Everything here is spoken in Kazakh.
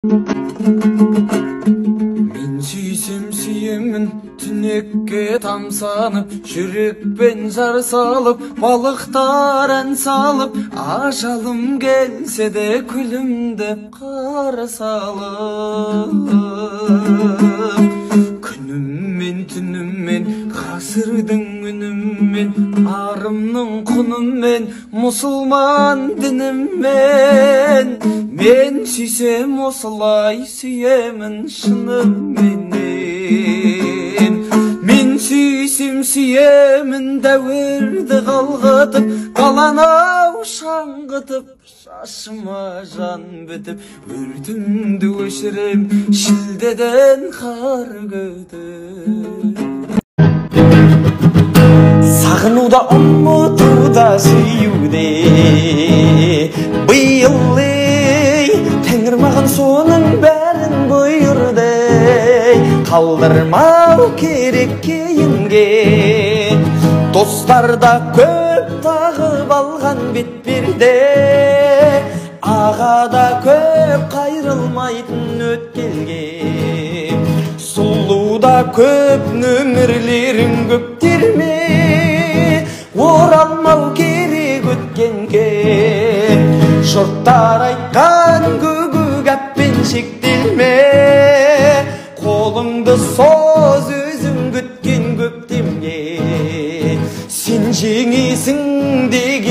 Мен сүйсем сүйемін түнекке тамсанып, жүрекпен жар салып, балықтар ән салып, ажалым келсе де күлімдеп қарсы алып. Күніммен, түніммен, ғасырдың үнімен, арымның құнымен, мұсылман дініммен. Мен сүйсем осылай сүйемін шыныменен. Мен сүйсем сүйемін дәуірді қалғытып, даланы шаңғытып, шашыма жан бітіп, өртімді өшірем шілдеден қар күтіп. Сағынуда, ұмытуда, сүюде биыл ей, тәңір маған соның бәрін бұйырды. Қалдырмау керек кейінге. Достар да көп тағып алған бетперде, аға да көп қайрылмайтын өткелге. Сұлу да көп, нөмірлерің көп терме, оралмау керек өткенге. Жұрттар айтқан көк гәппен шектелме, қолыңды соз өзің күткен көктемге. Сен жеңесің деген